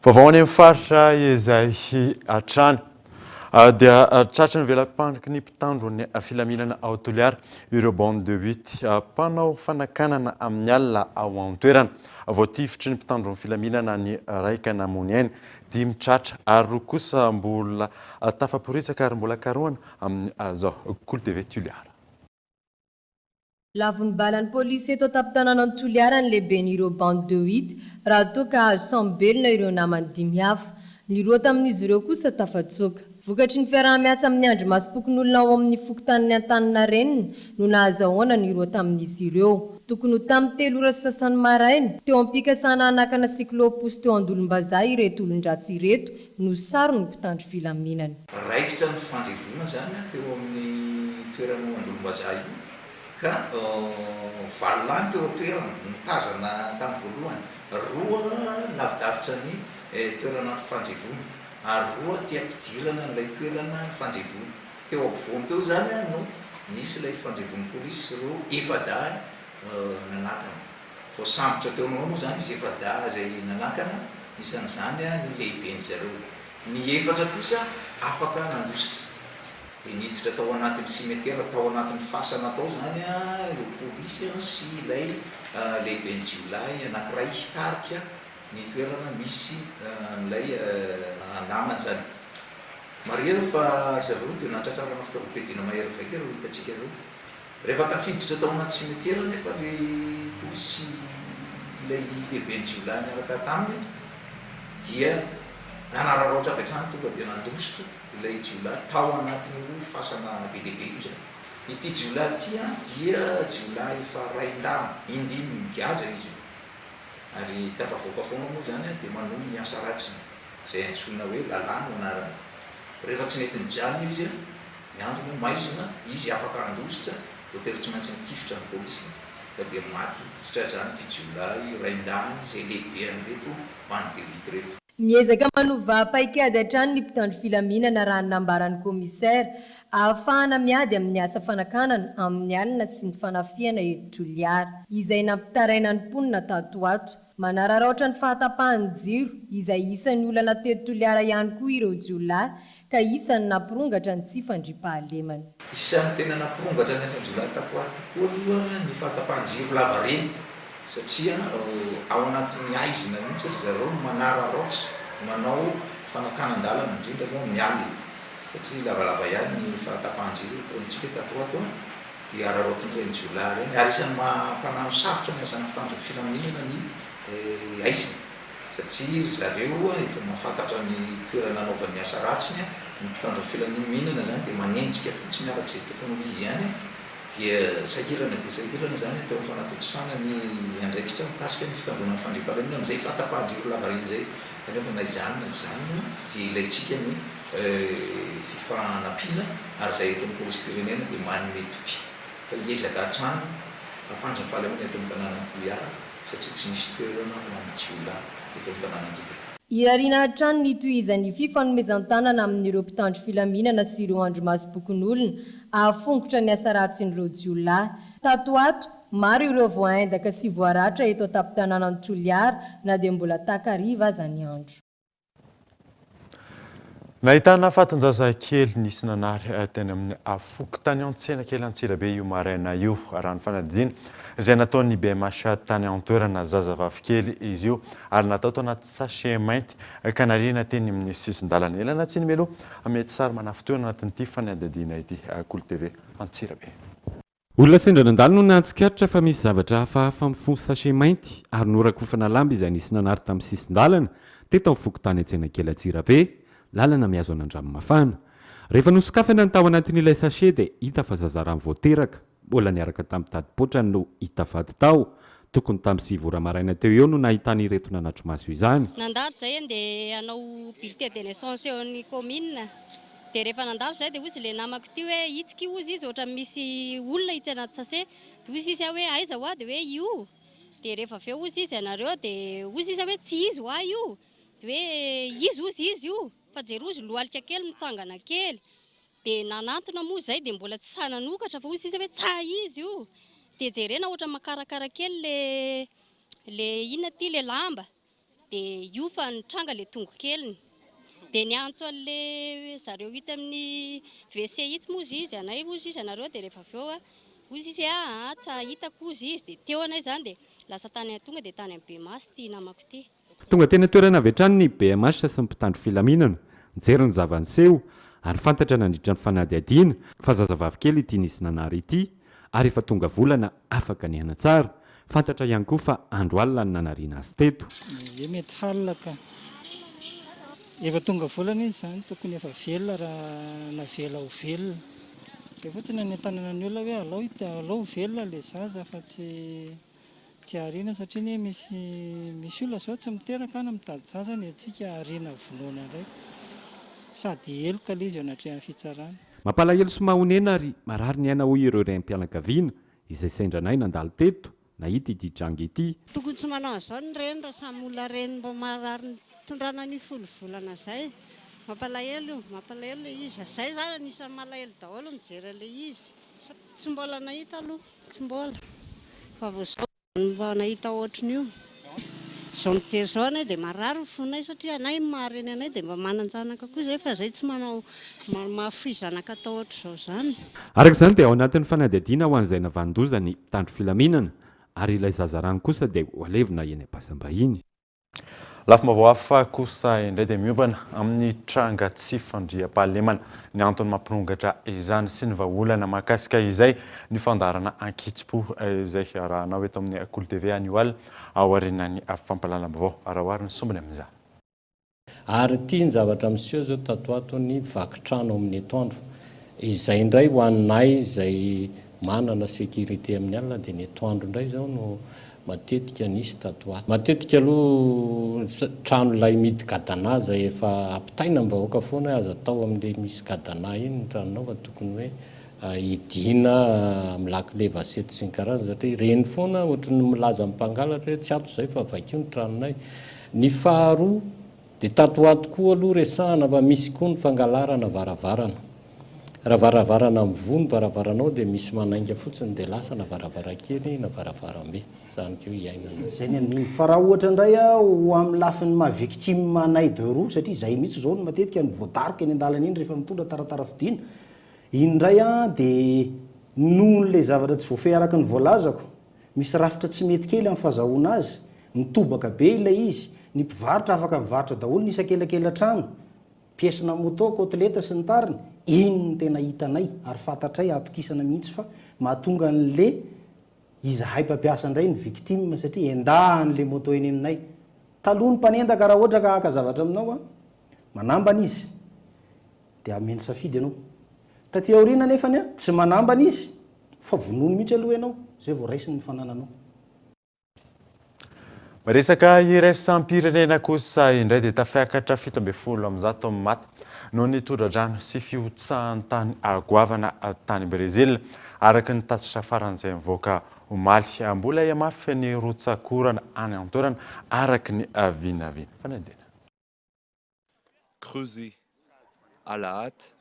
Vaovao any amin'ny faritra izay hatrany dia tratry ny vela-pandriky ny mpitandro ny filaminana ao Toliara ireo bande de huit mpanao fanakanana amin'ny alina ao an-toerana. Voatifitry ny mpitandro ny filaminana ny iray ka namoy aina. Dimy tratra ary roa kosa mbola tafaporitsaka ary mbola karohana amin'izao. Kolo TV Toliara. Lavon'ny balan'ny polisy eto an-tampon-tanànan'i Toliara ny lehiben'ireo bande de huit raha toa ka azo sambo-belona ireo namany dimy hafa. Ny roa tamin'izy ireo kosa tafatsoaka. Vokatry ny fiaraha-miasa amin'ny andrimasom-pokonolona ao amin'ny fokontanin'i Antaninarenina no nahazahoana ny roa tamin'izy ireo. Tokony ho tamin'ny telo ora sy sasany maraina, teo am-pikasana hanakana cyclo-pousse teo Andolombazaha ireto olon-dratsy ireto no saron'ny mpitandro filaminana. Raikitra ny fanjevoana izany teo amin'ny toeran'io Andolombazaha io ka valo lahy teo an-toerana nitazana tamin'ny voalohany, roa lavidavitra ny toerana fanjevoana. ary roa aty am-pidirana an'ilay toerana nifanjevoana. Teo ampovoany teo izany no nisy ilay fifanjevoan'ny polisy sy ireo efa-dahy nanakana. Voasambotra teo no ho eo moa izany izy efa-dahy izay nanakana, isan'izany ny lehiben-dry zareo. Ny efatra kosa afaka nandositra. Dia niditra tao anatin'ny cimetière, tao anatin'ny fasana tao izany ireo polisy sy ilay lehiben'ny jiolahy anankiray hitarika ny toerana misy an'ilay namany izany. Marihana fa ry zareo dia nahatratrarana fitaovam-piadiana mahery vaika ireo hitantsika ireo. Rehefa tafiditra tao anaty cimetière anefa ilay polisy sy ilay lehiben'ny jiolahy niaraka taminy dia nanararaotra avy hatrany tonga dia nandositra ilay jiolahy tao anatin'io fasana be dia be io izany. Ity jiolahy ity dia jiolahy efa rain-dama, indimy migadra izy io. Ary tafavoaka foana moa izany dia manohy ny asa ratsiny, izay antsoina hoe Lalà no anarany. Rehefa tsy nety nijanona izy, ny andro moa maizina, izy afaka handositra, voatery tsy maintsy nitifitra ny polisy, ka dia maty tsy tra-drano ity jiolahy raindahiny izay lehibe an'ireto bande de huit ireto. Miezaka manova paikady hatrany ny mpitandro filaminana raha ny nambaran'ny kaomisera, ahafahana miady amin'ny asa fanakanana amin'ny alina sy ny fanafihana eto Toliara, izay nampitaraina ny mponina tato ho ato. Manararaotra ny fahatapahan'ny jiro, izay isan'ny olana teto Toliara ihany koa ireo jiolahy, ka isan'ny nampirongatra ny tsy fandriampahalemana. Isan'ny tena nampirongatra ny asan-jiolahy tato ho ato tokoa aloha ny fahatapahan-jiro lavareny, satria ao anatin'ny haizina mihitsy ry zareo no manararaotra manao fanakanan-dalana, indrindra moa amin'ny alina. Satria lavalava ihany ny fahatapahan-jiro eto amintsika tato ho ato dia araraotin'ireny jiolahy ireny ary isan'ny mampanano sarotra ny asan'ny mpitandro ny filaminana ny haizina satria ry zareo efa mahafantatra ny toerana anaovany ny asa ratsiny, ny mpitandro ny filaminana izany dia manenjika fotsiny araka izay tokony ho izy ihany dia sahirana dia sahirana izany atao amin'ny fanatontosana ny andraikitra mikasika ny fitandroana ny fandriampahalemana amin'izay fahatapahan-jiro lavareny izay kanefa na izany na tsy izany moa dia ilaintsika ny fifanampiana ary izay eto amin'ny polisim-pirenena dia manome toky fa hiezaka hatrany hampandry ny fahalemana eto amin'ny tanànan'i Toliara satria tsy misy toerana ho an'ny jiolahy eto amin'ny tanànan'i Toliara. Irariana hatrany ny hitohizan'ny fifanomezan-tanana amin'ireo mpitandro filaminana sy ireo andrimasom-pokonolona hahafongotra ny asa ratsin'ireo jiolahy. Tato ho ato, maro ireo voaendaka sy voaratra eto an-tampon-tanànan'i Toliara na dia mbola takariva aza ny andro. Nahitana fatin-jazakely nisy nanary teny amin'ny fokontany Antsenakely Antsirabe io maraina io. Raha ny fanadihadiana izay nataon'ny BMH tany an-toerana, zazavavikely izy io ary natao tao anaty sachet mainty ka nariana teny amin'ny sisin-dalana. Ialana tsiny mialoha, mety sary manafintohina anatin'ity fanadihadiana ity. Kolo TV Antsirabe. Olona sendra nandalo no nahatsikaritra fa misy zavatra hafahafa mifono sachet mainty ary norakofana lamba izay nisy nanary tamin'ny sisin-dalana teto amin'ny fokontany Antsenakely Antsirabe, lalana mihazo an'Andranomafana. Rehefa nosokafana ny tao anatin'ilay sachet dia hita fa zazarano vao teraka, mbola niaraka tamin'ny tadipotrany no hita faty tao. Tokony tamin'ny sivy ora maraina teo eo no nahitana ireto nanatri-maso izany. Nandalo izay andeha hanao bulletin de naissance eo amin'ny commune. Dia rehefa nandalo izahay dia hozy ilay namako ity hoe itsy ky hozy izy ohatran'ny misy olona itsy anaty sachet. Dia hozy izy aho hoe aiza hoa dia hoe io. Dia rehefa avy eo hozy izy ianareo dia hozy izy aho hoe tsy izy hoa io. Dia hoe izy hozy izy io fa jereo hozy lohalika kely mitsangana kely. Dia nanantona moa izay dia mbola tsy sahy nanokatra fa hozy izy hoe tsa izy io. Dia jerena ohatran'ny makarakara kely le le inona ity le lamba. Dia io fa nitranga le tongokeliny. Dia niantso an'le zareo itsy amin'ny WC itsy moa izy izy anay hozy izy anareo dia rehefa avy eo hozy izy hoe aa tsa hitako hozy izy dia teo anay izany dia lasa tany tonga dia tany amin'ny Bemaso ity namako ity. Tonga teny an-toerana avy hatrany ny BMH sy ny mpitandro filaminana, nijery ny zava-niseho, ary fantatra nandritra ny fanadihadiana fa zazavavy kely ity nisy nanary ity ary efa tonga volana afaka niaina tsara. Fantatra ihany koa fa andro alina no nanariana azy teto. Ie mety halina ka. Efa tonga volana izy izany tokony efa velona raha navela ho velona. Izay fotsiny anentanana ny olona hoe alao hita alao ho velona ilay zaza fa tsy tsy ariana satria anie misy misy olona izao tsy miteraka any mitady zaza ny antsika ariana vonoina indray. Sady heloka ilay izy eo anatrehan'ny fitsarana. Mampalahelo sy mahonena ary marary ny aina hoy ireo renim-pianakaviana izay sendra anay nandalo teto nahita ity tranga ity. Tokony tsy manao an'izao ny reny raha samy olona reny mba marary nitondrana an'io folo volana zay. Mampalahelo io, mampalahelo le izy. Zay zany anisan'ny malahelo daholo mijery an'le izy. Tsy mbola nahita aloha, tsy mbola. Fa vao zao Mba nahita ohatrin'io. Izao mijery izao anay dia marary ny fonay satria anay ny maha reny anay dia mba manan-janaka koa izay fa izay tsy manao mahafoy zanaka atao ohatr'izao izany. Araka izany dia ao anatin'ny fanadihadiana ho an'izay navanon-doza ny mpitandro filaminana ary ilay zazarano kosa dia ho alevina eny Ampasambahiny. Lafim-baovao hafa kosa indray dia miompana amin'ny tranga tsy fandriampahalemana. Ny antony mampirongatra izany sy ny vahaolana mahakasika izay ny fandaharana ankitsim-po izay arahanao eto amin'ny Kolo TV anio alina aorian'ny fampahalalam-baovao. Araho ary ny sombiny amin'izany. Ary ity ny zavatra miseho zao tato ato ny vaky trano amin'ny atoandro. Izay indray ho anay izay manana sécurité amin'ny alina dia ny atoandro indray izao no matetika nisy tato ato. Matetika aloha trano ilay midy cadenas izay efa ampitaina amin'ny vahoaka foana hoe aza atao amin'ilay misy cadenas iny ny tranonao fa tokony hoe hidiana amin'ny lakile vasety sy ny karazany satria ireny foana ohatry ny milaza amin'ny mpangalatra hoe tsy ato izay fa vakio ny tranonay. Ny faharoa dia tato ho ato koa aloha resahana fa misy koa ny fangalarana varavarana. Raha varavarana mivoha ny varavaranao dia misy manainga fotsiny dia lasa na varavarankely na varavarambe. Izany koa iainana. Izay ny amin'iny. Fa raha ohatra indray ho amin'ny lafiny maha victime anay de roa satria izay mihitsy izao no matetika no voadaroka eny an-dalana iny rehefa mitondra taratara fidiana, Iny indray an dia nohon'ilay zavatra tsy voafehy araka ny voalazako, misy rafitra tsy mety kely amin'ny fazahoana azy, mitobaka be ilay izy, ny mpivarotra afaka mivarotra daholo ny isan-kelakela-trano, pièce-na moto, côtelette sy ny tariny, iny no tena hitanay ary fantatray atokisana mihitsy fa mahatonga an'le izahay mpampiasa indray ny victime satria endahan'le moto eny aminay. Taloha ny mpanendaka raha ohatra ka haka zavatra aminao an, manambana izy. Dia ameny safidy ianao. Taty aoriana anefany an, tsy manambana izy fa vonoiny mihitsy aloha ianao, zay vao raisiny ny fanananao. Resaka iraisam-pirenena kosa indray dia tafiakatra 117 ny maty noho ny tondra-drano sy fihotsahan'ny tany goavana tany Brezila, araka ny tatitra farany izay nivoaka omaly. Mbola hihamafy ny rotsak'orana any an-toerana, araka ny vinavina. Fanadihadiana. Creuser à la hâte,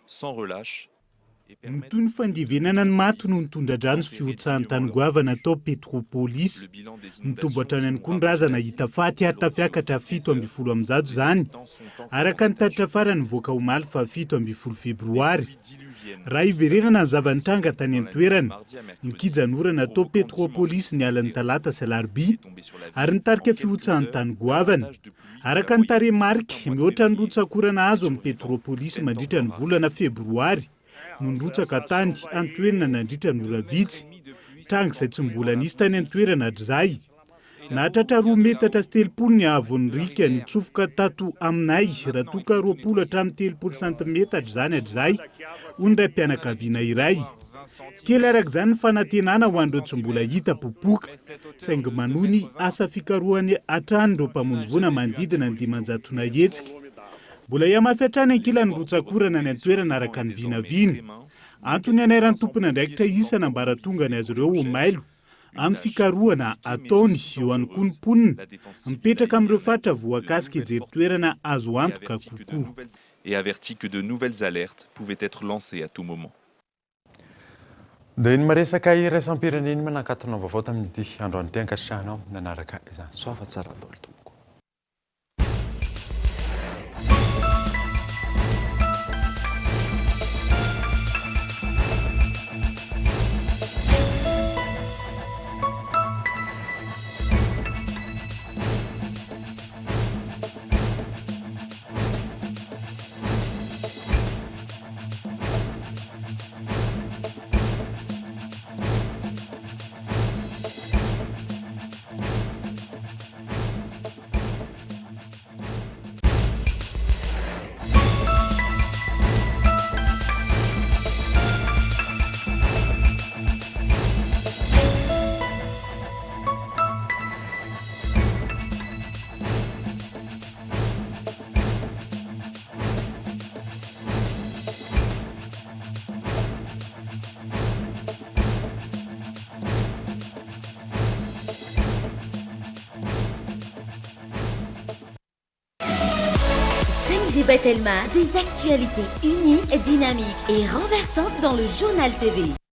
sans relâche. Mitohy ny fandevenana ny maty noho ny tondra-drano sy fihotsahan'ny tany goavana tao Petropolis. Mitombo hatrany ihany koa ny razana hita faty ary tafiakatra 117 izany, araka ny tatitra farany nivoaka omaly faha 17 febroary. Raha hiverenana ny zava-nitranga tany an-toerana, nikijan'orana tao Petropolis ny alin'ny talata sy alarobia ary nitarika fihotsahan'ny tany goavana. Araka ny tarehimarika, mihoatra ny rotsak'orana azo amin'ny Petropolis mandritra ny volana febroary no nirotsaka tany an-toerana nandritra ny ora vitsy, tranga izay tsy mbola nisy tany an-toerana hatrizay. Nahatratra roa metatra sy 30 ny haavon'ny riaka nitsofoka tato aminay, raha toa ka 20 hatramin'ny 30 santimetatra izany hatrizay, hoy ny raim-pianakaviana iray. Kely araka izany ny fanantenana ho an'ireo tsy mbola hita popoka, saingy manohy ny asa fikarohany hatrany ireo mpamonjy voina manodidina ny 500 nahetsika. Mbola hihamafy hatrany ankilany ny rotsak'orana any an-toerana araka ny vinavina. Antony hanairan'ny tompon'andraikitra isan'ambaratongany azy ireo ho mailo amin'ny fikarohana ataony. Eo ihany koa ny mponina mipetraka amin'ireo faritra voakasika hijery toerana azo antoka kokoa. Et averti que de nouvelles alertes pouvaient être lancées à tout moment. Dia ny maresaka iraisam-pirenena manakatona vaovao tamin'ity androany ity ankasitrahanao nanaraka izany. Soava tsara daholo tompoko. 5G by Telma, des actualités uniques, dynamiques et renversantes dans le journal TV.